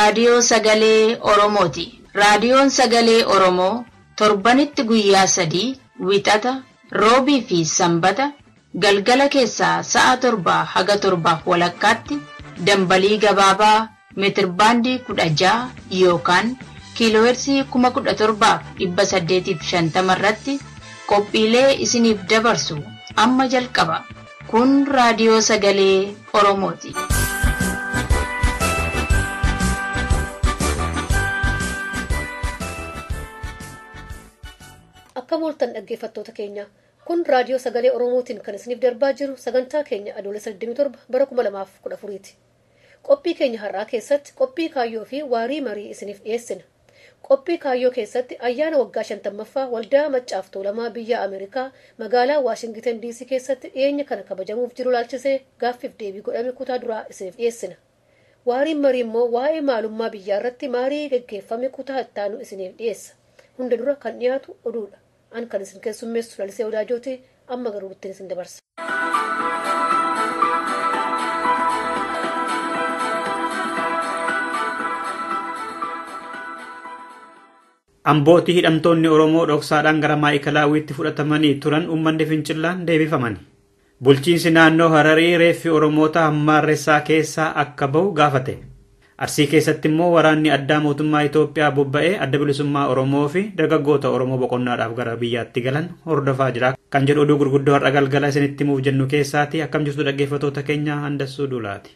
Raadiyoo Sagalee Oromooti. Raadiyoon Sagalee Oromoo torbanitti guyyaa 3 Wixata, Roobii fi Sanbata galgala keessaa sa'a 7 haga 7:30tti dambalii gabaabaa meetirbaandii 16 yookaan kiiloohertzii 17,850 irratti qophiilee isiniif dabarsu amma jalqaba. Kun Raadiyoo Sagalee Oromooti. Akka mooltan dhaggeeffattoota keenya, kun Raadiyoo Sagalee Oromootiin kan isiniif darbaa jiru sagantaa keenya Adoolessa 27 bara 2014ti. Qophii keenya har'aa keessatti qophii kaayyoo fi waarii marii isiniif dhiyeessina. Qophii kaayyoo keessatti ayyaana waggaa 50ffaa Waldaa Maccaaf Tuulamaa biyya Ameerikaa magaalaa Waashingitan DC keessatti dhiyeenya kana kabajamuuf jiru laalchisee gaaffiif deebii godhame kutaa duraa isiniif dhiyeessina. Waariin marii immoo waa'ee maalummaa biyyaa irratti marii geggeeffame kutaa ittaanu isiniif dhiyeessa. Hunda dura kan dhiyaatu oduudha. An kan isin keessummeessu Lalisee Odaajooti, amma garuu ittiin isin dabarsa. Ambootii hidhamtoonni Oromoo dhoksaadhaan gara Maayikalaawwiitti fudhatamanii turan uummanni fincillaan deebifaman. Bulchiinsi naannoo Hararii reeffi Oromoota hammaarressaa keessaa akka bahu gaafate. Arsii keessatti immoo waraanni addaa mootummaa Itoophiyaa bobba'ee adda bilisummaa Oromoo fi dargaggoota Oromoo boqonnaadhaaf gara biyyaatti galan hordofaa jira. Kan jedhu oduu gurguddoo har'a galgala isinitti himuuf jennu keessaati. Akkam jirtu dhaggeeffattoota keenya, Handassuu Duulaati.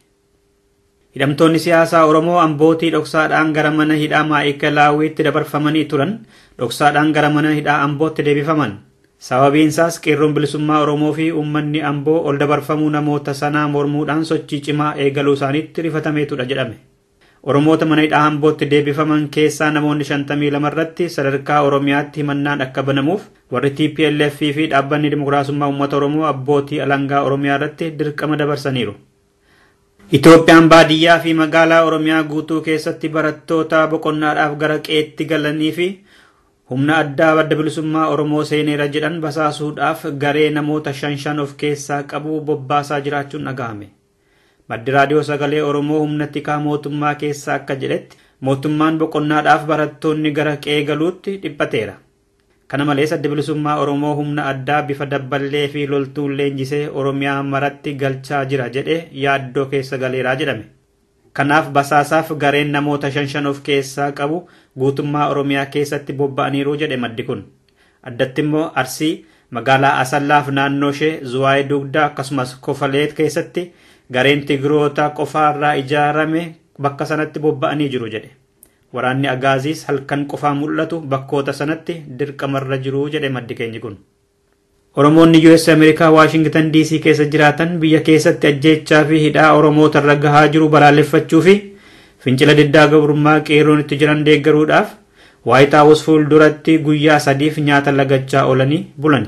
Hidhamtoonni siyaasaa Oromoo Ambootii dhoksaadhaan gara mana hidhaa Maayikalaawwiitti dabarfamanii turan dhoksaadhaan gara mana hidhaa Ambootti deebifaman. Sababiin isaas qeerroon bilisummaa Oromoo fi uummanni Amboo ol dabarfamuu namoota sanaa mormuudhaan sochii cimaa eegaluu isaaniitti rifatameetudha jedhame. Oromoota mana hidhaa Ambootti deebifaman keessaa namoonni 52 irratti sadarkaa Oromiyaatti himannaan akka banamuuf warri TPLF fi dhaabbanni Dimokiraasummaa Uummata Oromoo abbootii alangaa Oromiyaa irratti dirqama dabarsaniiru. Itoophiyaan baadiyyaa fi magaalaa Oromiyaa guutuu keessatti barattoota boqonnaadhaaf gara qe'eetti galanii fi humna addaa adda bilisummaa Oromoo seeneera jedhan basaasuudhaaf garee namoota 5 of keessaa qabu bobbaasaa jiraachuun dhaga'ame. Maddi Raadiyoo Sagalee Oromoo humna tikaa mootummaa keessaa akka jedhetti mootummaan boqonnaadhaaf barattoonni gara qe'ee galuutti dhiphateera. Kana malees adda bilisummaa Oromoo humna addaa bifa dabballee fi loltuun leenjisee Oromiyaa maratti galchaa jira jedhee yaaddoo keessa galeeraa jedhame. Kanaaf basaasaaf gareen namoota 5 of keessaa qabu guutummaa Oromiyaa keessatti bobba'aniiru jedhe maddi kun. Addatti immoo Arsii, magaalaa Asallaaf naannoo ishee Zuwaayee Dugdaa akkasumas Kofaleet keessatti gareen Tigiroota qofaarraa ijaarame bakka sanatti bobba'anii jiru jedhe. Waraanni Agaaziis halkan qofaa mul'atu bakkoota sanatti dirqamarra jiru jedhe maddi keenyi kun. Oromoonni US Ameerikaa Waashingitan DC keessa jiraatan biyya keessatti ajjeechaa fi hidhaa Oromoota irra gahaa jiru balaaleffachuu fi fincila diddaa gabrummaa qeerroon itti jiran deeggaruudhaaf White House fuulduratti guyyaa 3 nyaata lagachaa oolanii bulan.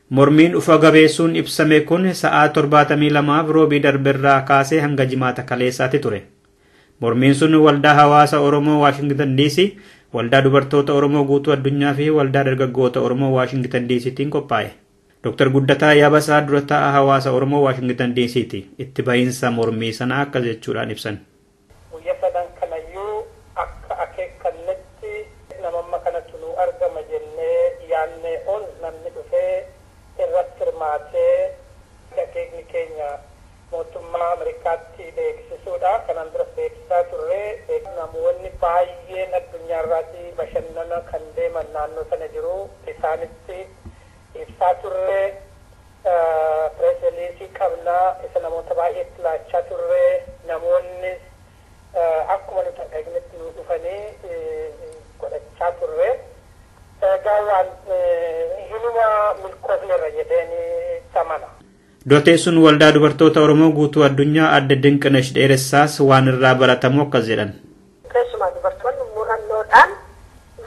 Mormiin ufa gabeessuun ibsame kun sa'aa 72 roobii darberraa kaasee hanga jimaata kaleessaatti ture. Mormiin sun waldaa hawaasa Oromoo Waashingitan DC, waldaa dubartoota Oromoo guutuu addunyaa fi waldaa dargaggoota Oromoo Waashingitan DCtiin qophaa'e. Dr. Guddataa Yaabasaa dura taa'aa hawaasa Oromoo Waashingitan DCti. Itti bahiinsa mormii sanaa akkas jechuudhaan ibsan. Guyyaa sadan kanayyuu akka akeekkannetti namamma kanatu nu argama jennee yaannee ol namni dhufee irratti hirmaatee akeekni keenya mootummaa Ameerikaatti beeksisuudha. Kanaan dura beeksisaa turre namoonni baay'een addunyaarraati bashannana kan deeman naannoo sana jiru isaanitti ibsaa turre. Press release qabnaa isa namoota baay'eetti laachaa turre. Namoonni akkuma nuti akeeknetti nu dhufanii godhachaa turre. Egaa waan hinuma milkoofnerra jedheen amana. Dooteessuun waldaa dubartoota Oromoo guutuu addunyaa adda Dinqinash Dheeressaas waan irraa baratamu akkas jedhan. Keessumaa dubartoonni murannoodhaan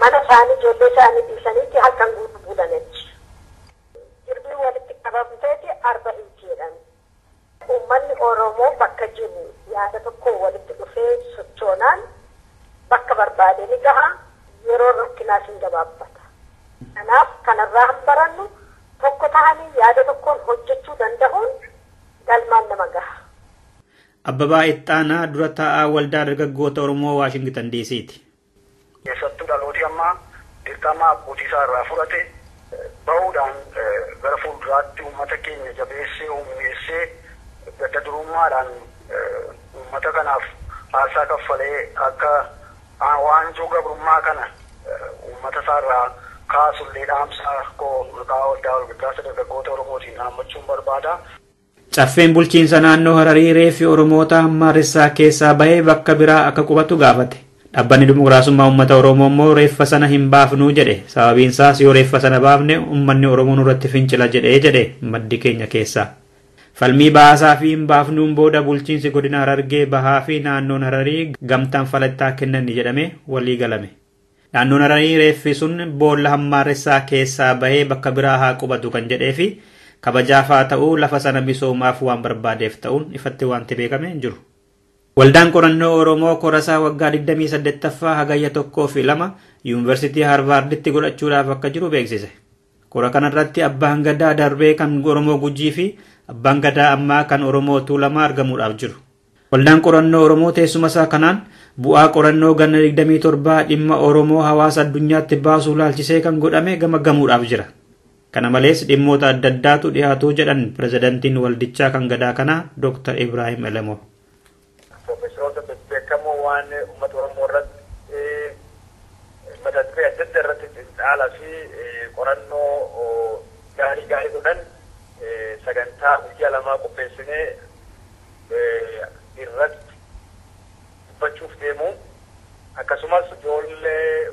mana isaanii ijoollee isaanii dhiisaniitti halkan guutuu bulan jechuudha. Jirbii walitti qabamteeti arba hiiti jedhama. Uummanni Oromoo bakka jiru yaada tokko walitti dhufee sochoonaan bakka barbaade ni gaha, yeroo rakkinaas hin gabaabbata. Kanaaf kanarraa hin barannu tokko ta'anii yaada tokkoon hojjechuu danda'uun galmaan nama gaha. Abbabaa Ittaanaa dura taa'aa waldaa dargaggoota Oromoo Waashingitan DC'ti. Keessattuu dhalooti ammaa dirqama abbootii isaa irraa fudhate bahuudhaan gara fuulduraatti uummata keenya jabeessee humneessee gadda durummaadhaan uummata kanaaf aarsaa kaffalee akka waanjoo gabrummaa kana uummata isaarraa kaasullee dhaamsa koo maqaa waldaa walgargaarsa dargaggoota Oromootiin dhaammachuun barbaada. Caffeen bulchiinsa naannoo Hararii reeffi Oromoota Hammaarressaa keessaa bahee bakka biraa akka qubatu gaafate. Dhaabbanni Dimokiraasummaa Uummata Oromoo immoo reeffa sana hin baafnuu jedhe. Sababiin isaas yoo reeffa sana baafne uummanni Oromoo nurratti fincila jedhee jedhe maddi keenya keessaa. Falmii baasaa fi hin baafnuun booda bulchiinsi godina Harargee bahaa fi naannoon Hararii gamtaan falattaa kennani jedhame walii galame. Naannoon Hararii reeffi sun boolla Hammaarressaa keessaa bahee bakka biraa haa qubatu kan jedhee fi kabajaaf haa ta'uu lafa sana misoomaaf waan barbaadeef ta'uun ifatti wanti beekame hin jiru. Waldaan qorannoo Oromoo korasaa waggaa 28ffaa hagayya 1 fi 2 yuunivarsiitii Haarvaarditti godhachuudhaaf akka jiru beeksise. Kora kanarratti abbaan gadaa darbee kan Oromoo Gujii fi abbaan gadaa ammaa kan Oromoo Tuulamaa argamuudhaaf jiru. Waldaan qorannoo Oromoo teessuma isaa kanaan bu'aa qorannoo ganna 27 dhimma Oromoo hawaasa addunyaatti baasuu laalchisee kan godhame gamaggamuudhaaf jira. Kana malees dhimmoota adda addaatu dhiyaatu jedhan pirezidantiin waldichaa kan gadaa kanaa Dr. Ibrahim Elemoo. Profeesoroota bebbeekamoo waan uummata Oromoo irratti mata duree adda addaa irratti xinxaalaa fi qorannoo gaarii gaarii godhan sagantaa guyyaa lamaa qopheessinee irratti dubbachuuf deemu. Akkasumas ijoollee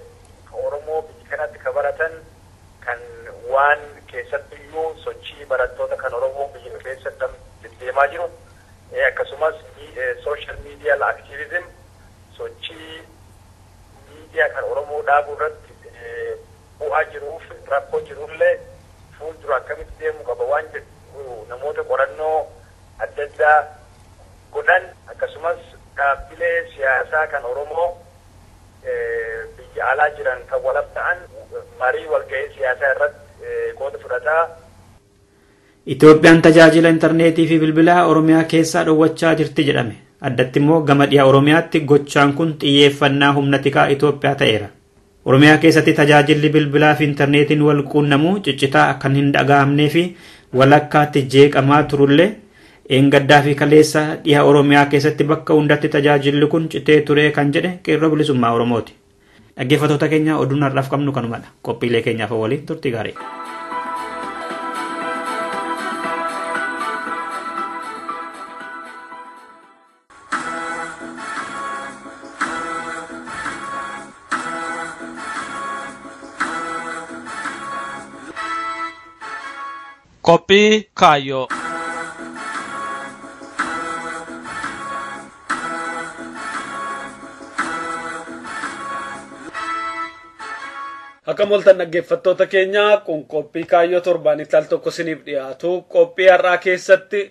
Oromoo biyya kanatti kan baratan kan waan keessattiyyuu sochii barattoota kan Oromoo biyya keessatti deddeemaa jiru akkasumas social media activism sochii miidiyaa kan Oromoo dhaabuu irratti bu'aa jiruuf rakkoo jirullee fuuldura akkamitti deemuu qaba waan jedhu namoota qorannoo adda addaa godhan akkasumas dhaabbilee siyaasaa kan Oromoo biyya alaa jiran kan walab ta'an marii walga'ii siyaasaa irratti qooda fudhataa. Itoophiyaan tajaajila intarneetii fi bilbilaa Oromiyaa keessaa dhowwachaa jirti jedhame. Addatti immoo gama dhiha Oromiyaatti gochaan kun xiyyeeffannaa humna tikaa Itoophiyaa ta'eera. Oromiyaa keessatti tajaajilli bilbilaa fi intarneetiin wal quunnamuu ciccitaa kan hin dhaga'amnee fi walakkaatti jeeqamaa turullee eengaddaa fi kaleessa dhiha Oromiyaa keessatti bakka hundatti tajaajilli kun citee ture kan jedhe qeerroo bilisummaa Oromooti. Dhaggeeffattoota keenya oduun har'aaf qabnu kanumadha. Qophiilee keenyaaf waliin turtii gaarii. Qophii kaayyoo. Akka moltan dhaggeeffattoota keenya kun qophii kaayyoo torbaanitti al tokko isiniif dhiyaatu qophii har'aa keessatti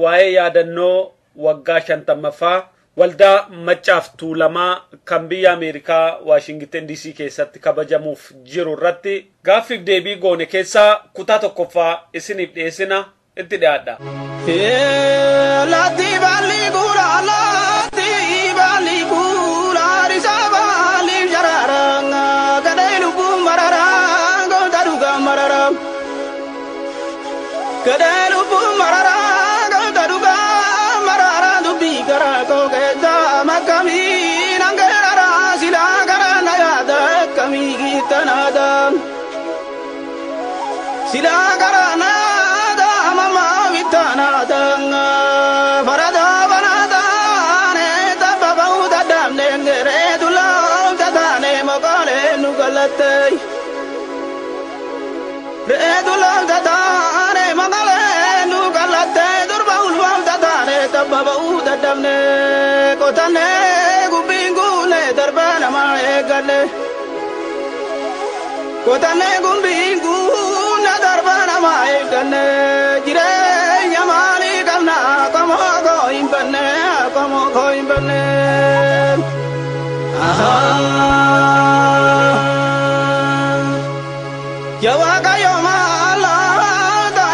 waa'ee yaadannoo waggaa 50ffaa waldaa Maccaaf Tuulamaa kan biyya Ameerikaa Waashingiten DC keessatti kabajamuuf jiru irratti gaaffiif deebii goone keessaa kutaa tokkoffaa isiniif dhiyeessina itti dhiyaadha. Laatti baalli guuraa laatti baalli guuraa risaa baalli jararaa gadhee lubbuun mararaa goota dhugaa mararaa gadhee lubbuun mararaa goota dhugaa mararaa dubbii garaa koo keessaa makkamii nangeeraraa silaa garaa na yaada akkamii gittanaada silaa garaa na yaada amamaa bittanaada farada banaataane tabba ba'uu dadhabne geree dulaamta taane moqoolee nu galattee re'ee dulaamta taane moqoolee nu galattee durba ulfaamta taane tabba ba'uu dadhabne qotannee gubbiin guune darbaa namaa eegganne qotannee gubbiin guune darbaa namaa eegganne jireenya maalii qabna qomoo koo hin banne qomoo koo hin banne. Yaa Waaqayyo maal laata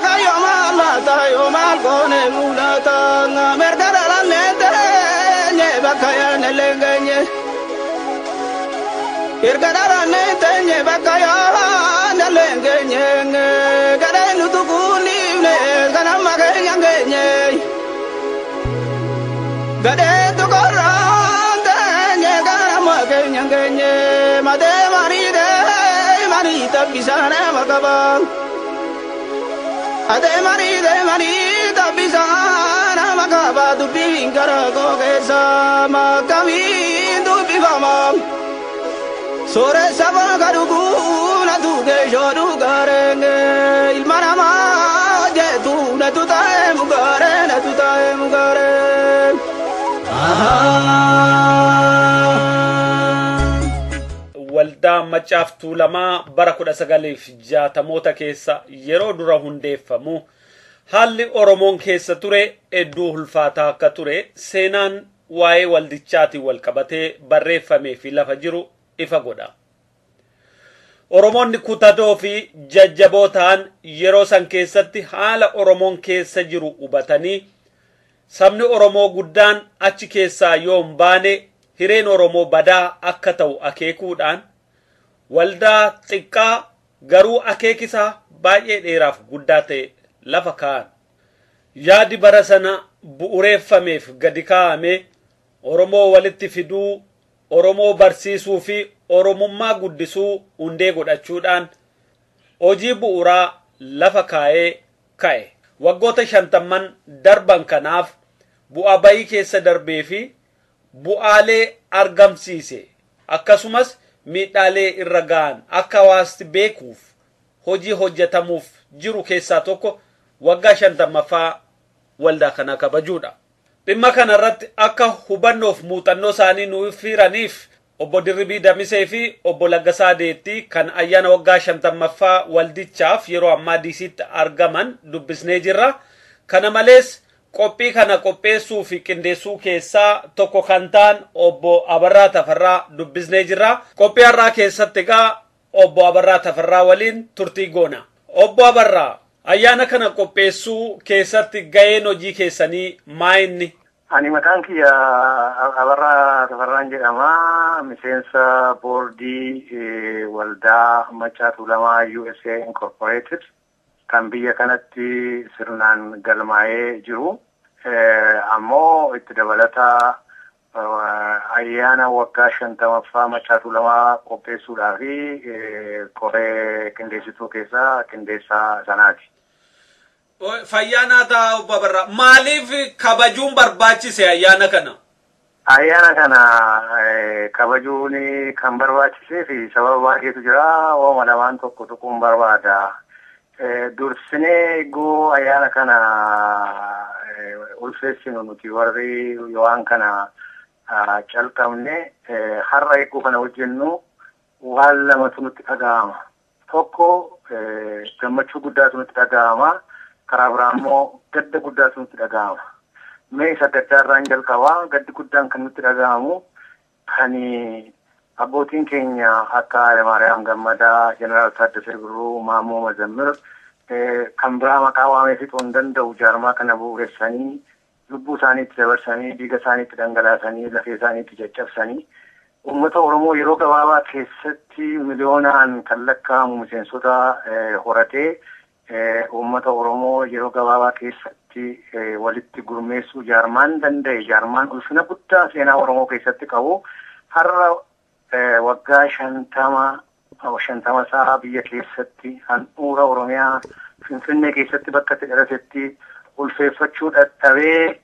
Waaqayyo maal laata yoo maal goone mul'ata merga Erga dhalanne teenye bakka yaa nalleen geenye gadhee nutu kuunifne kan amma keenya geenye. Gadhee tukorraan teenye kan amma keenya geenye madee mariidee marii tabbisaa nama qaba. Adee mariidee marii tabbisaa nama qaba dubbiin gara koo keessa makkamiin dubbifama. Sooressa bakka dhuguu na tuqee shooduu gaaree ilma namaa hojjetu na tutaa'ee mugaaree na tutaa'ee mugaaree. Waldaa Maccaaf Tuulamaa bara 1960moota keessa yeroo dura hundeeffamu haalli Oromoon keessa ture hedduu ulfaataa akka ture seenaan waa'ee waldichaatiin wal qabatee barreeffamee fi lafa jiru ifa godha. Oromoonni kutatoo fi jajjaboo ta'an yeroo san keessatti haala Oromoon keessa jiru hubatanii sabni Oromoo guddaan achi keessaa yoo hin baane hireen Oromoo badaa akka ta'u akeekuudhaan waldaa xiqqaa garuu akeekisaa baay'ee dheeraaf guddaa ta'e lafa kaa'an. Yaadi bara sana bu'uureeffameef gadi kaa'ame Oromoo walitti fiduu, Oromoo barsiisuu fi Oromummaa guddisuu hundee godhachuudhaan hojii bu'uuraa lafa kaa'ee ka'e. Waggoota 50 darban kanaaf bu'aa bayii keessa darbee fi bu'aalee argamsiise akkasumas miidhaalee irra ga'an akka hawaasti beekuuf hojii hojjetamuuf jiru keessaa tokko waggaa 50ffaa waldaa kana kabajuudha. Dhimma kanarratti akka hubannoof muuxannoo isaanii nuuf hiraniif obbo Dirribii Damisee fi obbo Laggasaa Deettii kan ayyaana waggaa 50ffaa waldichaaf yeroo ammaa DC'tti argaman dubbisnee jirra. Kana malees qophii kana qopheessuu fi qindeessuu keessaa tokko kan ta'an obbo Abarraa Tafarraa dubbisnee jirra. Qophii har'aa keessatti egaa obbo Abarraa Tafarraa waliin turtii goona. Obbo Abarraa, ayyaana kana qopheessuu keessatti ga'een hojii keessanii maa inni? Ani mataan kiyya Abarraa Tafarraan jedhama. Miseensa boordii waldaa Maccaa Tuulamaa USA Incorporated kan biyya kanatti sirnaan galmaa'ee jiru. Ammoo itti dabalata ayyaana waggaa 50ffaa Maccaa Tuulamaa qopheessuudhaa fi koree qindeessituu keessaa qindeessaa sanaati. Fayyaa ta'a obbo Abarraa. Maaliif kabajuun barbaachise ayyaana kana? Ayyaana kana kabajuun kan barbaachisee fi sababa baay'eetu jira. Ooma lamaan tokko tuquun barbaada. Dursinee eeguu ayyaana kana ulfeessinu nuti warri waan kana calqabne har'a eeguu kana hojjennu waan lamatu nutti dhaga'ama. Tokko gammachuu guddaatu nutti dhaga'ama. Karaa biraa immoo gadda guddaatu nutti dhaga'ama. Mee isa gaddaarraan jalqabaa. Gaddi guddaan kan nutti dhaga'amu kan abbootiin keenya akka Hayilemaariyaam Gammadaa, Jeneraal Taaddasee Birruu, Maammoo Mazammir kan biraa maqaa waamee fixuu hin danda'u jaarmaa kana bu'uuressanii lubbuu isaaniitti dabarsanii, dhiiga isaaniitti dhangalaasanii, lafee isaaniitti caccabsanii uummata Oromoo yeroo gabaabaa keessatti miliyoonaan kan lakkaa'amu miseensota horatee uummata Oromoo yeroo gabaabaa keessatti walitti gurmeessuu jaarmaan danda'e, jaarmaan ulfina guddaa seenaa Oromoo keessatti qabu har'a waggaa 50 isaa biyya keessatti handhuura Oromiyaa Finfinnee keessatti bakka itti dhalatetti ulfeeffachuu dadhabee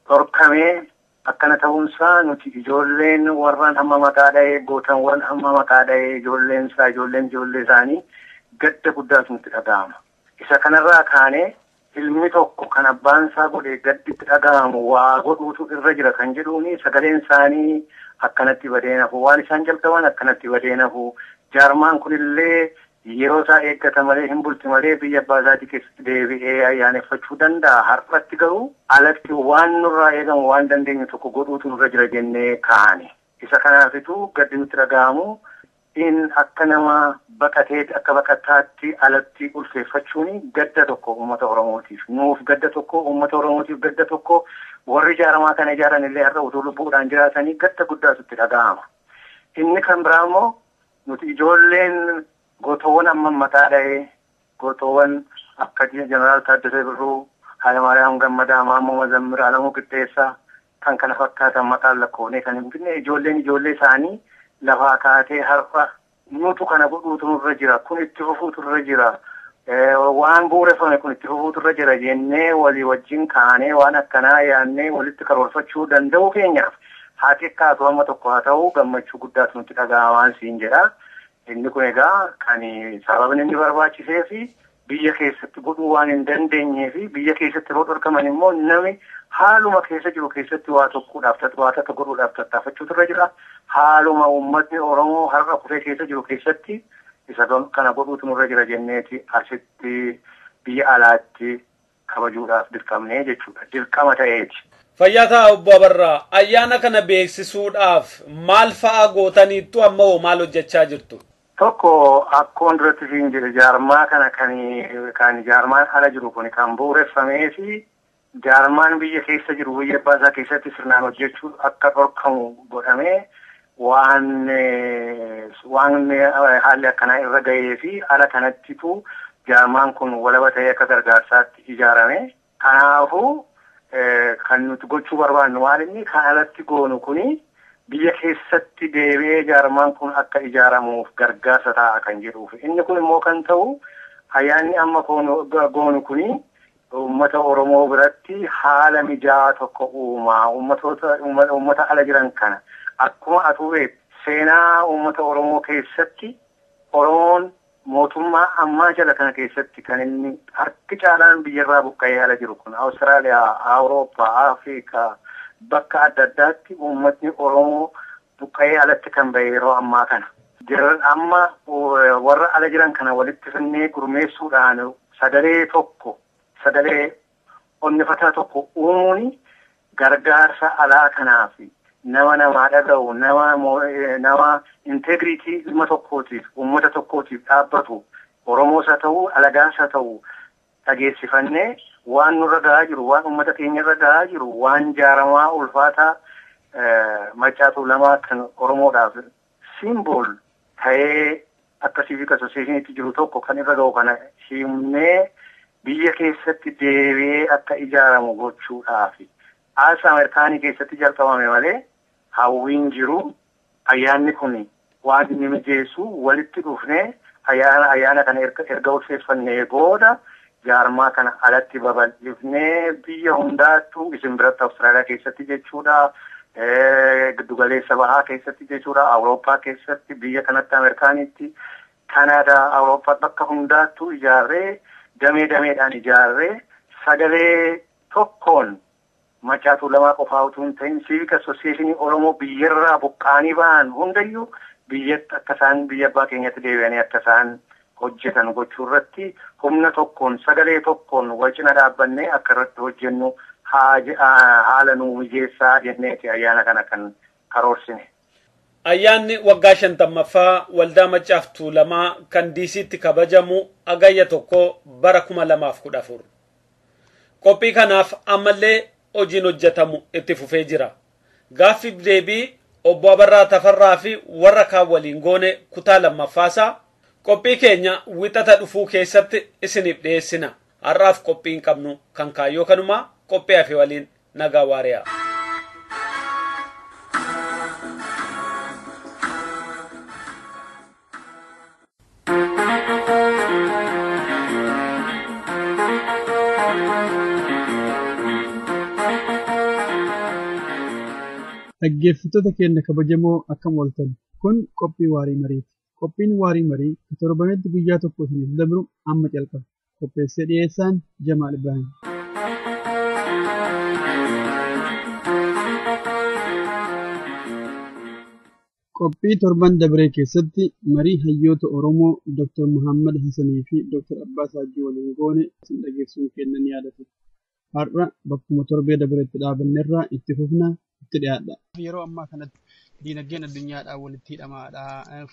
dhorkamee akkana ta'uunsaa nuti ijoolleen warraan hamma maqaa dha'ee gootanwwan hamma maqaa dha'ee ijoolleen isaa ijoolleen ijoollee isaanii gadda guddaatu nutti dhaga'ama. Isa kanarraa kaanee ilmi tokko kan abbaan isaa godhe gadditti dhaga'amu waa godhuutu irra jira kan jedhuuni sagaleen isaanii akkanatti badee nafu, waan isaan jalqaban akkanatti badee nafu. Jaarmaan kunillee yeroo isaa eeggata malee hin bulti malee biyya abbaa isaatii keessatti deebi'ee ayyaaneffachuu danda'a. Har'atti garuu alatti waan nurraa eegamu waan dandeenyu tokko godhuutu nurra jira jennee kaane. Isa kanaafitu gaddi nutti dhaga'amu in akka nama baqatee akka baqataatti alatti ulfeeffachuun gadda tokko uummata Oromootiif. Nuuf gadda tokko uummata Oromootiif gadda tokko warri jaarmaa kana ijaaran illee har'a utuu lubbuudhaan jiraatanii gadda guddaatu itti dhaga'ama. Inni kan biraa immoo Nuti ijoolleen gootowwan amma mataa dha'ee gootowwan akka Jeneraal Taaddasee Birruu, Hayilamaariyaam Gammadaa, Maammoo Mazammir, Alamuu Qixxeessaa kan kana fakkaatan maqaan lakkoofnee kan hin finne ijoolleen ijoollee isaanii lafaa kaatee har'a nutu kana godhuutu nurra jira, kun itti fufuutu nurra jira, waan bu'uureffame kun itti fufuutu irra jira jennee walii wajjin kaanee waan akkanaa yaadnee walitti karoorfachuu danda'u keenyaaf haa xiqqaatu amma tokko haa ta'u gammachuu guddaatu nutti dhaga'amaan siin jedha. Inni kun egaa kan sababni inni barbaachisee fi biyya keessatti godhuu waan hin dandeenyee fi biyya keessatti yeroo dhorkaman immoo nami haaluma keessa jiru keessatti waa tokkodhaaf waa takka godhuudhaaf tattaafachuutu irra jira. Haaluma uummatni Oromoo har'a kufee keessa jiru keessatti isa kana godhuutu nurra jira jenneeti asitti biyya alaatti kabajuudhaaf dirqamnee jechuudha. Dirqama ta'eeti. Fayyaa ta'a obbo Abarraa, ayyaana kana beeksisuudhaaf maal fa'a gootaniittu amma hoo maal hojjechaa jirtu? Tokko akkuma duratti siin jedhe jaarmaa kana kan jaarmaan ala jiru kun kan bu'uureffamee fi jaarmaan biyya keessa jiru biyya abbaa isaa keessatti sirnaan hojjechuu akka dhorkamu godhamee waan haalli akkanaa irra gahee fi ala kanattitu jaarmaan kun walaba ta'ee akka gargaarsaatti ijaarame. Kanaafuu kan nuti gochuu barbaannu waan inni kan alatti goonu kuni biyya keessatti deebi'ee jaarmaan kun akka ijaaramuuf gargaarsa ta'a kan jedhuuf. Inni kun immoo kan ta'u ayyaanni amma goonu kuni uummata Oromoo biratti haala mijaa'aa tokko uumaa uummata ala jiran kana akkuma atuu beektu seenaa uummata Oromoo keessatti Oromoon mootummaa ammaa jala kana keessatti kan inni harki caalaan biyyarraa buqqa'ee ala jiru kun Awustiraaliyaa, Awurooppaa, Afrikaa bakka adda addaatti uummatni Oromoo buqqa'ee alatti kan ba'e yeroo ammaa kana. Jiran amma warra ala jiran kana walitti finnee gurmeessuudhaan sagalee tokko sagalee onnifataa tokko uumuun gargaarsa alaa kanaaf nama namaa dhaga'u nama integriitii ilma tokkootiif uummata tokkootiif dhaabbatu Oromoos haa ta'u alagaas haa ta'u dhageessifannee waan nurra gahaa jiru waan uummata keenyarra gahaa jiru waan jaaramaa ulfaataa Maccaa Tuulamaa kan Oromoodhaaf simbool ta'ee akka civic associationitti jiru tokko kan irra ga'u kana himnee biyya keessatti deebi'ee akka ijaaramu gochuudhaafi. As Ameerikaanii keessatti jalqabame malee hawwiin jiru ayyaanni kun waan inni mijeessu walitti dhufnee ayyaana kana erga ulfeeffannee booda jaarmaa kana alatti babal'ifnee biyya hundaattuu isin biratti Awustiraaliyaa keessatti jechuudha, giddugaleessa bahaa keessatti jechuudha, Awurooppaa keessatti, biyya kanatti Ameerikaanitti, Kanaadaa, Awurooppaa bakka hundaattuu ijaarree damee dameedhaan ijaarree sagalee tokkoon Maccaa Tuulamaa qofaa utuu hin ta'in civic associationii Oromoo biyyarraa buqqaanii ba'an hundayyuu biyyatti akka isaan biyya abbaa keenyatti deebi'anii akka isaan hojjetan gochuu irratti humna tokkoon sagalee tokkoon wal cina dhaabbannee akka irratti hojjennu haala nuu mijeessaa jenneeti ayyaana kana kan karoorsine. Ayyaanni waggaa 50ffaa Waldaa Maccaa Tuulamaa kan DC'tti kabajamu Hagayya 1 bara 2014. Qophii kanaaf ammallee hojiin hojjetamu itti fufee jira. Gaaffiif deebii obbo Abarraa Tafarraa fi warra kaan waliin goone kutaa lammaffaasaa qophii keenya wixata dhufuu keessatti isiniif dhiyeessina. Har'aaf qophii hin qabnu kan kaayyoo kanumaa qophii hafe waliin nagaa waariyaa. Dhaggeeffattoota keenya kabajamoo akkam ooltan kun qophii waarii mariiti. Qophiin waarii marii torbanitti guyyaa tokko isiniif dabru amma calqaba. Qopheessee dhiyeessaan Jamaal Ibrahim. Qophii torban dabree keessatti marii hayyoota Oromoo Dr. Muhammad Hassanii fi Dr. Abbaa Saajjii waliin goone isin dhageessuun keenya ni yaadatama. Har'a bakkuma torbee dabreetti dhaabannerraa itti fufna itti dhiyaadha. Yeroo ammaa kanatti diinagdeen addunyaadhaan walitti hidhamaadha.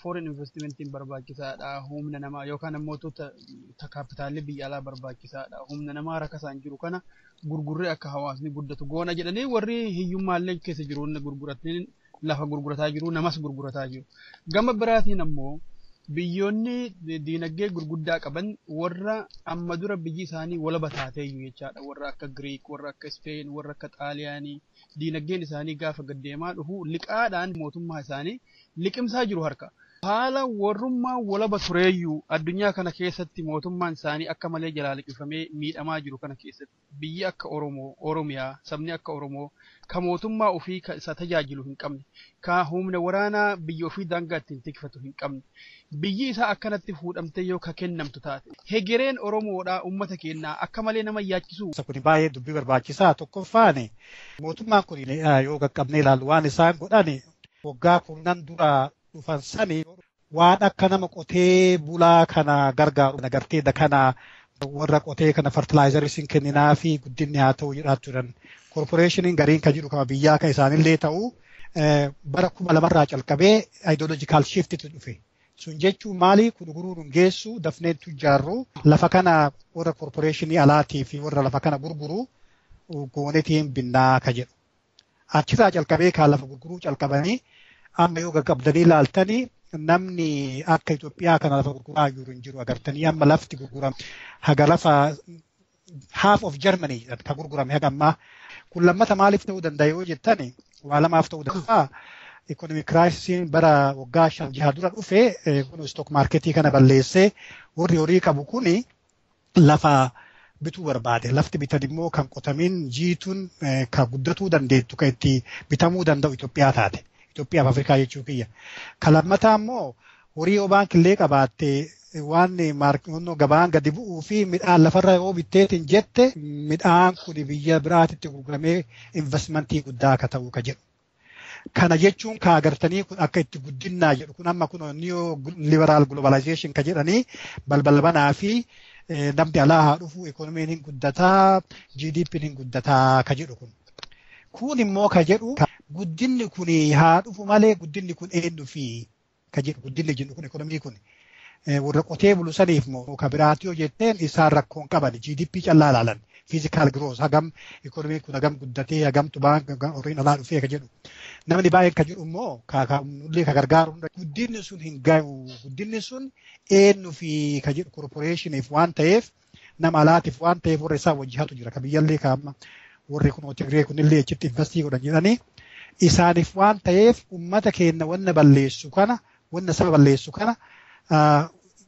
Foreign investmentiin barbaachisaadha. Humna namaa yookaan ammoo kaapitaalli biyya alaa barbaachisaadha. Humna namaa rakkasaan jiru kana gurgurree akka hawaasni guddatu goona jedhanii warri hiyyummaallee keessa jiru gurguratanii Lafa gurgurataa jiru, namas gurgurataa jiru. Gama biraatiin ammoo biyyoonni diinagdee gurguddaa qaban warra amma dura biyyi isaanii walaba taateeyyu jechaadha. Warra akka Giriik, warra akka Ispeen, warra akka Xaaliyaanii diinagdeen isaanii gaafa gaddeemaa dhufu liqaadhaan mootummaa isaanii liqimsaa jiru harka. Haala warrummaa walaba tureeyyuu addunyaa kana keessatti mootummaan isaanii akka malee jalaa liqimfamee miidhamaa jiru kana keessatti biyyi akka Oromoo, Oromiyaa, sabni akka Oromoo ka mootummaa ofii ka isa tajaajilu hin qabne, ka humna waraanaa biyya ofii daangaa ittiin tikfatu hin qabne, biyyi isaa akkanatti fuudhamtee yoo ka kennamtu taate, hegereen Oromoodhaa uummata keenyaa akka malee nama yaachisu. Kun baay'ee dubbii barbaachisaa. Tokkoffaan mootummaan kun yoo qaqqabnee ilaallu waan isaan godhan waggaa kurnan dura dhufan sani waan akka nama qotee bulaa kana gargaaru agartee kana warra qotee kana fertilaayizarii sin kenninaa fi guddinni haa ta'u jedhaa turan. Korporeeshiniin gariin kan jiru kama biyyaa kan isaanillee ta'u bara 2000rraa calqabee ideological shiftitu dhufe. Sun jechuun maali? Kun gurguruun hin geessu dafnee tujjaarru lafa kana warra korporeeshinii alaatii fi warra lafa kana gurguru goonetiin binnaa ka jedhu. Achirraa calqabee kan lafa gurguruu calqabanii amma yoo qaqqabdanii ilaaltanii namni akka Itoophiyaa kana lafa gurguraa jiru hin jiru agartanii amma lafti gurgurame haga lafa half of Germany kan gurgurame haga ammaa. Kun lammata maaliif ta'uu danda'a yoo jettani waa lamaaf ta'uu danda'a. Economic crisis bara waggaa 5-6 dura dhufe kun stock marketii kana balleessee warri horii qabu kuni lafa bituu barbaade. Lafti bitan immoo kan qotamin jiituun kan guddatuu dandeettu kan itti bitamuu danda'u Itoophiyaa taate. Itoophiyaa fi Afrikaa jechuu kiyya. Kan lammataa immoo horii yoo baankillee qabaatte waan gabaan gadi bu'uu fi midhaan lafarra yoo bitteetiin jette midhaan kun biyya biraatitti gurguramee investmentii guddaa akka ta'u ka jedhu. Kana jechuun ka agartanii kun akka itti guddinnaa jedhu kun amma kun neo liberal globalization ka jedhanii balbal banaa fi namni alaa haa dhufu ekonomiin hin guddataa GDP'n hin guddataa ka jedhu kun. Kun immoo ka jedhu guddinni kun haa dhufu malee guddinni kun eenyu fi ka jedhu guddinni jennu kun ekonomii kun warra qotee bulu saniif moo ka biraati yoo jetteen isaan rakkoon qaban GDP callaa ilaalan physical growth hagam ekonomiin kun hagam guddatee hagamtu baan horiin alaa dhufee ka jedhu. Namni baay'een ka jedhu immoo nullee ka gargaaru guddinni sun hin gahu guddinni sun eenyu fi ka jedhu korporeeshiniif waan ta'eef nama alaatiif waan ta'eef warra isaa wajji hatu jira ka biyyallee ka amma warri kun Tigree kunillee achitti investii godhan jedhanii isaaniif waan ta'eef uummata keenya wanna balleessu kana wanna saba balleessu kana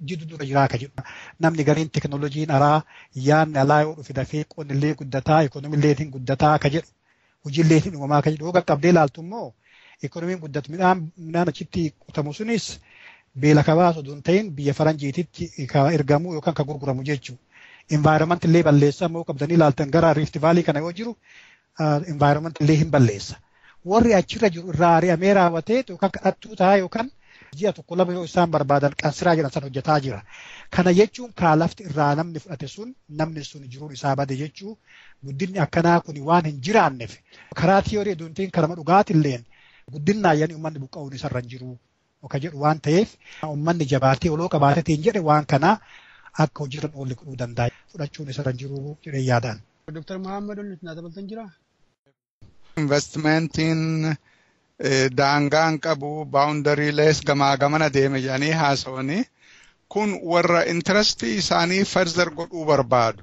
jiddu dura jiraa ka jedhu. Namni gariin teknooloojiin alaa yaadni alaa yoo dhufe dafee qonnillee guddataa ekonomiillee hin guddataa ka jedhu hojiillee hin uumamaa ka jedhu yoo qaqqabdee ilaaltu immoo ekonomiin guddatu midhaan achitti qotamu sunis beela ka baasu osoo hin ta'in biyya faranjiititti ka ergamu yookaan ka gurguramu jechuudha. Environment illee balleessa immoo qabdanii ilaaltan gara Rift Valley kana yoo jiru environment illee hin balleessa. Warri achirra jiru irraa ari'amee raawwatee yookaan kadhattuu ta'a yookaan ji'a 1-2 yoo isaan barbaadan qansiraa jedhan san hojjetaa jira. Kana jechuun kaa lafti irraa namni fudhate sun namni sun jiruun isaa bade jechuu guddinni akkanaa kun waan hin jiraanneef karaa tiyoorii aduuntiin karama dhugaatilleen guddinni yaani uummanni buqqa'uun isarra hin jiru ka jedhu waan ta'eef uummanni jabaatee oloo qabaateetiin jedhe waan kanaa akka hojiirra oolli godhuu danda'a fudhachuun isarra hin jiru jedhee yaadaan. Dr. Muhammad Olli na dabaltan jiraa? Investmentiin daangaan qabu baawundariilees gamaa gamana deeme jedhanii haasawanii kun warra intarestii isaanii farzar godhuu barbaadu.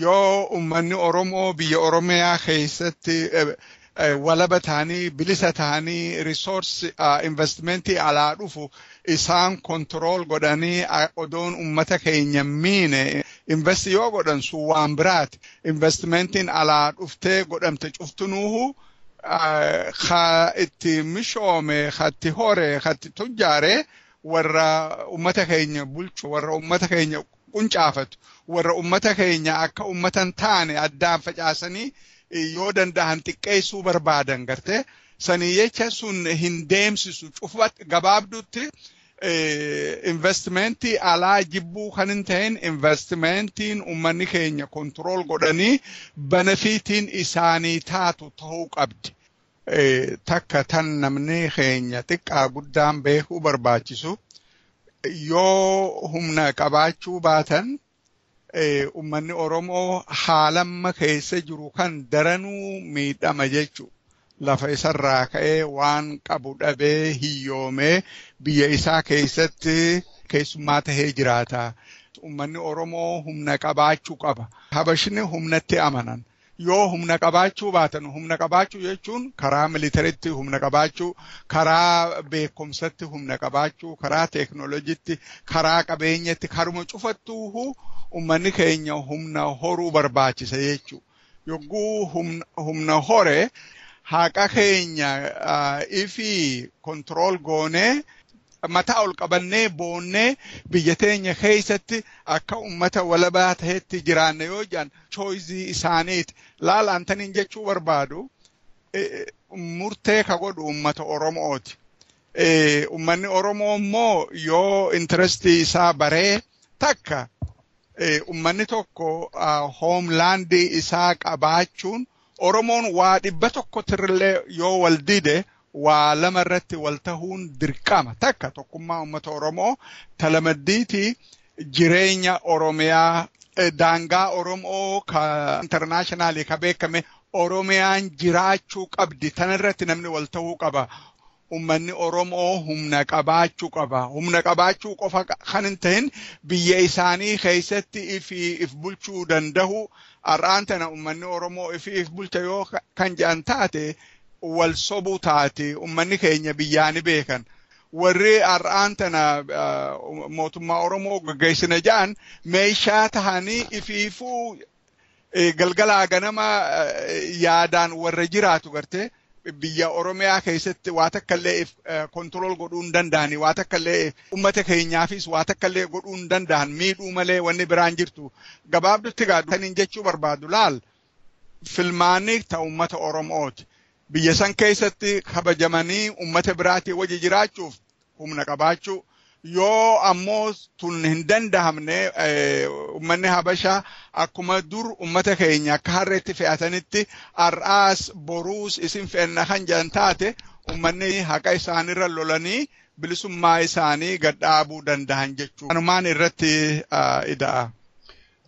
Yoo uummanni Oromoo biyya Oromiyaa keessatti walaba ta'anii bilisa ta'anii riisoorsi investmentii alaa dhufu isaan kontirool godhanii odoon uummata keenya miine investi yoo godhan sun waan biraati. Investmentiin alaa dhuftee godhamte cuftunuuhu ka itti mishoome, ka itti hore, ka itti tujjaare warra uummata keenya bulchu, warra uummata keenya quncaafatu, warra uummata keenya akka uummata hin taane addaan facaasanii yoo danda'an xiqqeessuu barbaadan gartee sanii jecha sun hin deemsisu cufa gabaabdutti investmentii alaa jibbuu kan hin ta'in investmentiin uummanni keenya kontirool godhanii benefiitiin isaanii taatu ta'uu qabdi. Takka tan namni keenya xiqqaa guddaan beekuu barbaachisu yoo humna qabaachuu baatan uummanni Oromoo haalamma keessa jiru kan daranuu miidhama jechuudha. Lafa isarraa ka'ee waan qabu dhabee hiyyoomee biyya isaa keessatti keessummaa tahee jiraata. Uummanni Oromoo humna qabaachuu qaba. Habashni humnatti amanan. Yoo humna qabaachuu baatan, humna qabaachuu jechuun karaa militaritti humna qabaachuu, karaa beekumsatti humna qabaachuu, karaa teeknooloojiitti, karaa qabeenyatti, karuma cufattuuhu uummanni keenya humna horuu barbaachisa jechuudha. Yogguu humna hore, haqa keenya ifii control goonee, mataa ol qabannee, boonnee biyya teenya keessatti akka ummata walabaa tahetti jiraanne yoo jedhan, choice isaaniiti. Laal, antaniin jechuu barbaadu, murtee ka godhu ummata Oromooti. Ummanni Oromoo immoo yoo interestii isaa baree takka, ummanni tokko homelandii isaa qabaachuun, Oromoon waa 100 tirrillee yoo wal dide, waa lama irratti wal tahuun dirqama. Takka, tokkummaa uummata Oromoo. Talamaddiiti, jireenya Oromiyaa, daangaa Oromoo ka internationally ka beekame Oromiyaan jiraachuu qabdi. Tanarratti namni wal tahuu qaba. Ummanni Oromoo humna qabaachuu qaba. Humna qabaachuu qofa kan hin ta'in, biyya isaanii keessatti ifi if bulchuu danda'u. Har'aan tana ummanni Oromoo ifi if bulcha yoo kan jedhan taate, wal sobuu taate. Ummanni keenya biyyaa ni beekan. Warri har'aan tana mootummaa Oromoo gaggeessina jedhan meeshaa tahanii ifiifuu galgalaa ganama yaadaan warra jiraatu gartee biyya Oromiyaa keessatti waa takka illee control godhuu hin danda'ani, waa takka illee uummata keenyaafis waa takka illee godhuu hin danda'an, miidhuu malee wanni biraan jirtu. Gabaabdutti gaa kan jechuu barbaadu, laal, filmaanni ta uummata Oromooti. Biyya san keessatti kabajamanii uummata biraatii wajji jiraachuuf humna qabaachuu. Yoo ammoo tun hin dandahamne, uummanni Habashaa akkuma dur uummata keenya akka harreetti fe'atanitti har'aas boruus isin fe'anna kan jedhan taate, uummanni haqa isaanirra lolanii bilisummaa isaanii gadhaabuu danda'an jechuudha. Kanumaan irratti ida'a.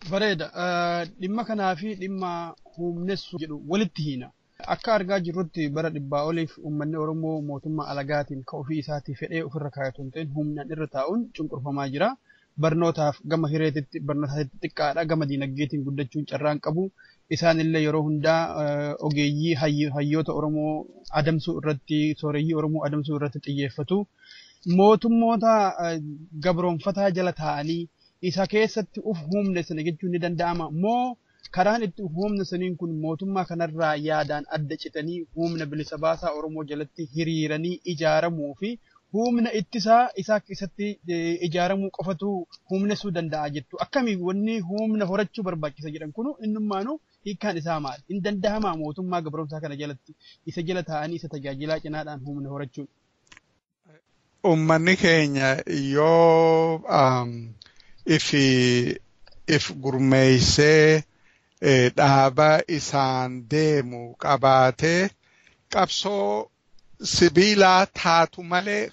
Bareeda. Dhimma kanaa fi dhimma humnessu jedhu walitti hiina. Akka argaa jirrutti, bara 100 oliif uummanni Oromoo mootummaa alagaatiin kan ofii isaatii fedhee ofirra kaayatu hin ta'in humnaan irra taa'uun cunqurfamaa jira. Barnootaaf gama hireetitti barnootaatti xiqqaadha. Gama diinagdeetiin guddachuun carraan qabu. Isaan illee yeroo hundaa ogeeyyii hayyoota Oromoo adamsuu irratti, sooreyyii Oromoo adamsuu irratti xiyyeeffatu. Mootummoota gabroonfataa jala taa'anii isa keessatti uf humna sana jechuun ni danda'ama moo, karaan itti humna saniin kun mootummaa kanarraa yaadaan adda citanii humna bilisa baasaa Oromoo jalatti hiriiranii ijaaramuu fi humna ittisaa isaa keessatti ijaaramuu qofatu humnessuu danda'a jettu? Akkamii wanni humna horachuu barbaachisa jedhan kunu innummaanuu hiikkaan isaa maali? Hin danda'amaa mootummaa gabroomsaa kana jalatti isa jala taa'anii isa tajaajilaa cinaadhaan humna horachuun? Uummanni keenya yoo ifi if gurmeessee, dhaaba isaan deemu qabaatee, qabsoo sibiilaa taatu malee,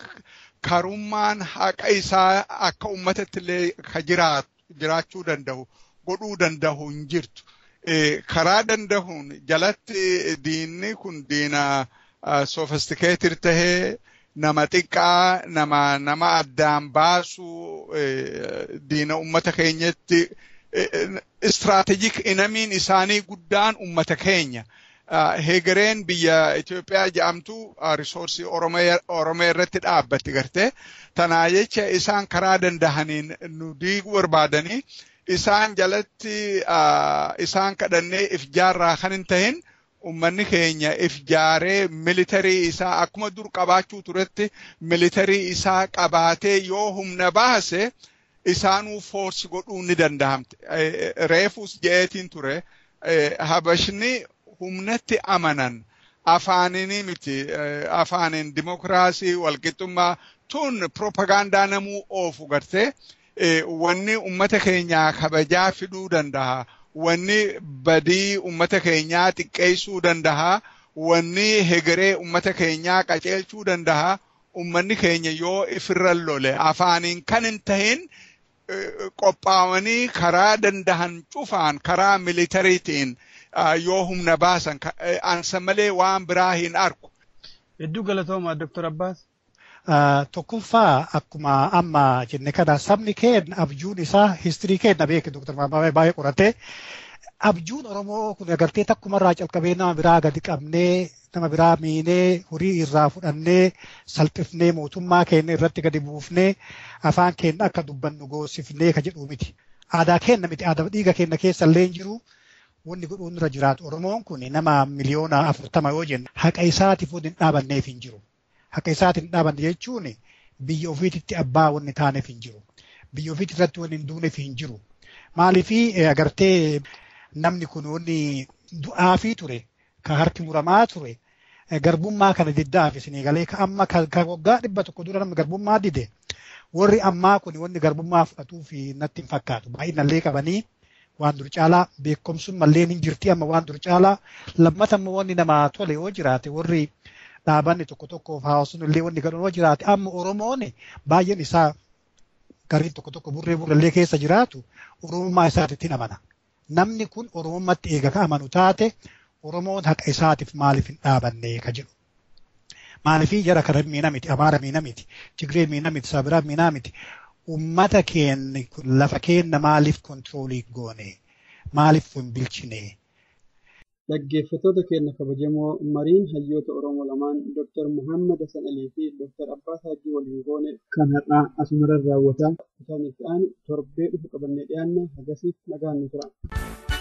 karummaan haqa isaa akka uummatatti illee ka jiraachuu danda'u godhuu danda'u hin jirtu. Karaa danda'uun jalatti diinni kun diina sophisticated tahee, nama xiqqaa nama addaan baasu, diina ummata keenyatti strategic enemyn isaanii guddaan ummata keenya. Hegereen biyya Itoophiyaa jedhamtu resource Oromiyaa irratti dhaabbatti gartee. Tanaa jecha isaan karaa dandahaniin nu diiguu barbaadanii, isaan jalatti isaan kadhannee if jaarraa kan hin tahin, ummanni keenya if jaaree military isaa akkuma dur qabaachuu turetti military isaa qabaatee yoo humna baase, isaanuu force godhuu ni danda'amte. Reefus je'eetiin ture, Habashni humnatti amanan, afaanini miti. Afaaniin dimokiraasii, walqixxummaa tun propagaandaa namuu oofu gartee. Wanni ummata keenyaa kabajaa fiduu danda'a. Wanni badii ummata keenyaa xiqqeessuu danda'a. Wanni hegeree ummata keenyaa qaceelchuu danda'a. Ummanni keenya yoo ifirra lole, afaaniin kan hin tahin, qophaa'anii karaa dandahan cufaan karaa militarytiin Yoo humna baasan ansa malee waan biraa hin argu. Hedduu galatooma, Dr. Abbaas. Tokkoffaa, akkuma amma jenne kana, sabni keenya abjuun isaa history keenya beeke. Dr. Maammaa baay'ee qoratee, abjuun Oromoo kun agartee takkumarraa calqabee nama biraa gadi qabnee, nama biraa miinee, horii irraa fudhannee, salphifnee, mootummaa keenya irratti gadi buufnee, afaan keenya akka dubbannu goosifnee ka jedhu miti. Aadaa keenya miti, aadaa dhiiga keenya keessa illee hin jiru. Wanni godhuun irra jiraatu, Oromoon kun nama 40 miliyoona yoo jennu, haqa isaatiif wanni hin dhaabanneef hin jiru. Haqa isaatiin hin dhaabanne jechuun biyya ofiititti abbaa wanni taaneef hin jiru. Biyya ofiitti irratti wanni hin duuneef hin jiru. Maaliifii agartee namni kun wanni du'aafii ture, ka harki muramaa ture, garbummaa kana diddaaf isinii galee, ka amma ka waggaa 100 dura namni garbummaa dide, warri ammaa kun wanni garbummaa fudhatuu fi natti hin fakkaatu. Baay'inallee qabanii waan dur caalaa beekumsummallee hin jirti amma waan dur caalaa. Lammata immoo wanni namaa tole yoo jiraate, warri dhaabanni tokko tokkoof hawaasni illee wanni godhan yoo jiraate, amma Oromoon baay'een isaa gariin tokko tokko burree burrellee keessa jiraatu Oromummaa isaatitti amana. Namni kun Oromummaatti eega ka amanu taate, Oromoon haqa isaatiif maaliif hin dhaabanne ka jedhu. Maaliifii jara kana miina miti, Amaara miina miti, Tigree miina miti, Sabiraa miina miti. Ummata keenya kun lafa keenya maaliif control goone? Maaliif hin bilchine? Dhaggeeffattoota keenya kabajamoo, mariin hayyoota Oromoo lamaan Dr. Muhammad Hassan Alii fi Dr. Abbaas Hajii waliin goone kan har'aa asumarra raawwata. Kutaan itti aanu torbee dhufu qabannee dhiyaanna. Hagasiif nagaan nu tura.